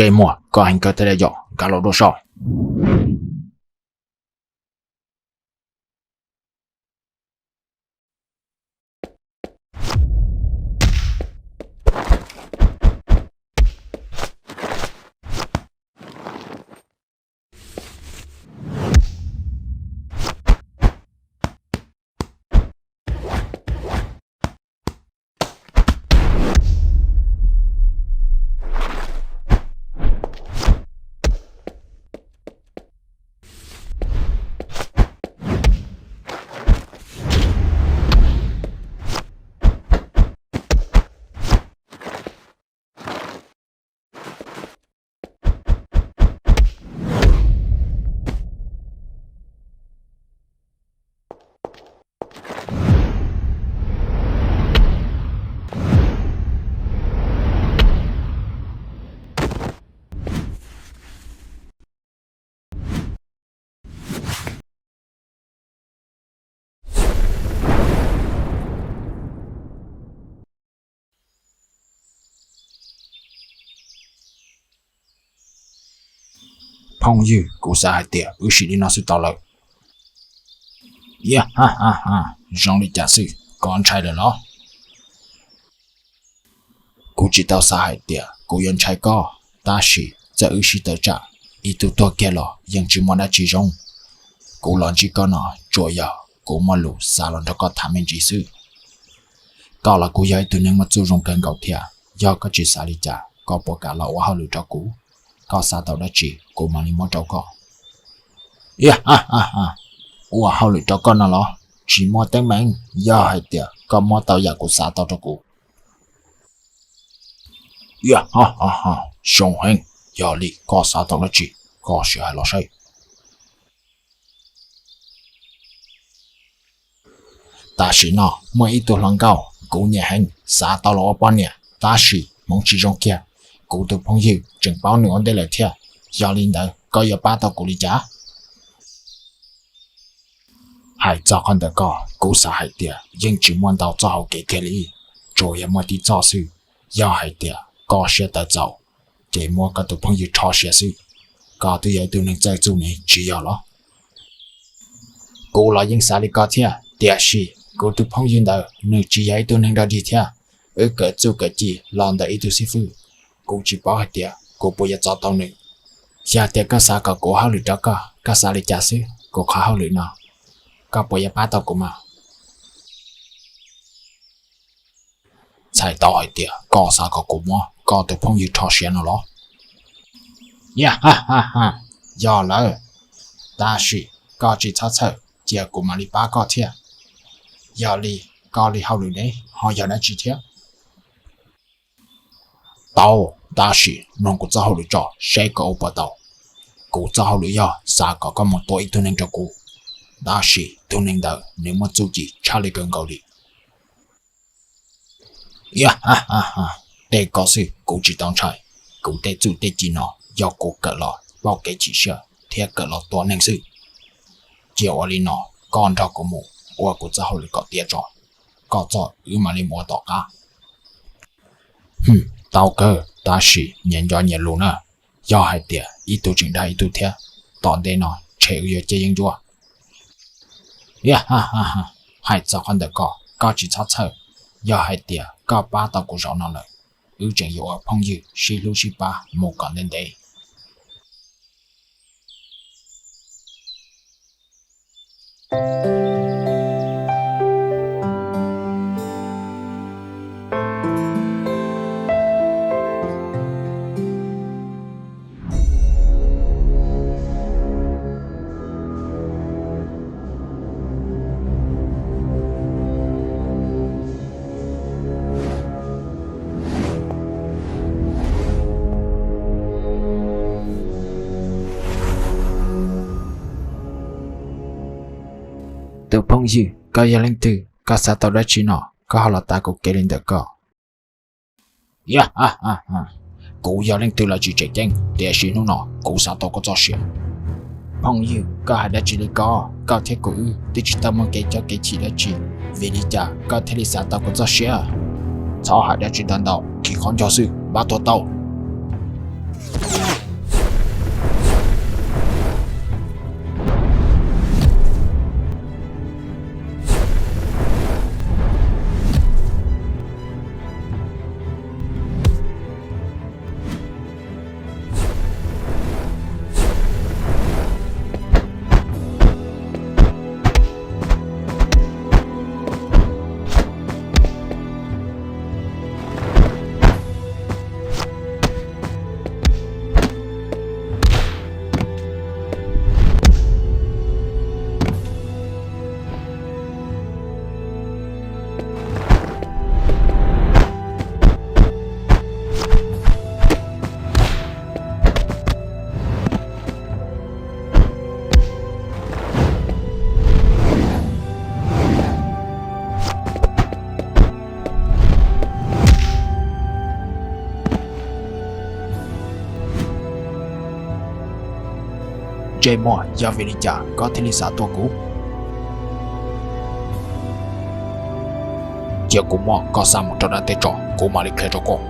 Zej muag, koj heev kawg thiab yom, kav los dua soj. Phooj ywg, kuv xav hais tias wb sim li no xwb tau lawm. Yog, zoo li cas xwb, koj ntshai lawm los? Kuv tsis tau xav hais tias kuv yuav ntshai koj, tab sis txawm wb sib tawm tsam, ib tug tuag kiag los yeej tsis muaj dab tsi zoo. Kuv los ntsib koj no tsuas yog kuv muaj lus xav los nrog koj tham me ntsis xwb. Koj los kuj yog ib tug neeg muaj txuj zoo kawg nkaus thiab, yog koj tsis xav li cas koj puas kam los ua hauj lwm rau kuv? Koj xav tau dab tsi kuv mam li muab rau koj. Ua hauj lwm rau koj no los? Tsis muaj teeb meem, yog hais tias koj muab tau yam kuv xav tau rau kuv. Zoo heev, yog li koj xav tau dab tsi, koj sim hais los saib. Tam sim no muaj ib tug hluas nkauj kuv nyiam heev, xav tau los ua poj niam, tab sis hmoov tsis zoo kiag. Kuv tus phooj ywg tseem paub nws ua ntej lawm thiab, yog li ntawd koj yuav pab tau kuv li cas? Hais txog qhov ntawm koj, kuv xav hais tias yeej tsis muaj ntau txoj hauv kev kiag li, tsuas yog muaj tib txoj xwb. Yog hais tias koj siab tawv txaus, ces muab koj tus phooj ywg rho siav xwb. Koj twb yog ib tug neeg txawj txuj ne, tsis yog los? Kuv los yeej xav li koj thiab, tiam sis kuv tus phooj ywg ntawd nws tsis yog ib tug neeg dog dig thiab. Wb kawm txuj kawm ci los ntawm ib tug xib fwb, kuv tsis paub hais tias kuv puas yuav txov tau nws. Yog tias koj xav kom kuv ua hauj lwm rau koj, koj xav li cas xwb, kuv qhov hauj lwm no koj puas yuav pab tau kuv mas? Txhais tau hais tias koj xav kom kuv muab koj tus phooj ywg rho siav no los? Yog lawm, tab sis koj tsis txhob txhawj, cia kuv mam li pab koj thiab. Yog li koj li hauj lwm ne ho yog dab tsi thiab? Tau, tab sis mloog kuv txoj hauj lwm tso seb koj ua puas tau. Kuv txoj hauj lwm yog xav kom koj mus tua ib tug neeg rau kuv, tab sis tus neeg ntawd nws muaj txuj ci tshaj li kawg nkaus li. Tej ko xwb kuv tsis tau ntshai, kuv tej txuj tej ci no yog kuv kawm los pauj kev chim siab thiab kawm los tua neeg xwb. Cia ua li no, koj nrog kuv mus ua kuv txoj hauj lwm kom tiav tso, koj txoj wb mam li mus ua tom qab. Tau kawg, tab sis nyias nco nyias lus na, yog hais tias ib tug tseem dag ib tug thiab, tom ntej no ntshe wb yuav ciaj yeeb ncuab. Hais txog qhov ntawm koj, koj tsis txhob txhawj, yog hais tias koj pab tau kuv zaum no lawm, wb tseem yuav ua phooj ywg sib hlub sib pab mus kom ntev ntev. Tus phooj ywg, koj yog leej twg? Koj xav tau dab tsi no koj ho los tav kuv kev li ntawm ko? Kuv yog leej twg los tsis tseem ceeb, tiam sis hnub no kuv xav tau koj txoj sia. Phooj ywg, koj hais dab tsi li ko? Koj thiab kuv wb twb tsis tau muaj kev coj kev chim dab tsi, vim li cas koj thiaj li xav tau kuv txoj sia? Txhob hais dab tsi ntau ntau, kis qhov ncauj xwb, npaj tuag tau. Ntsej muag, yog vim li cas koj thiaj li xav tua kuv? Cia kuv muab koj xa mus rau dab teb tso, kuv mam li qhia rau koj.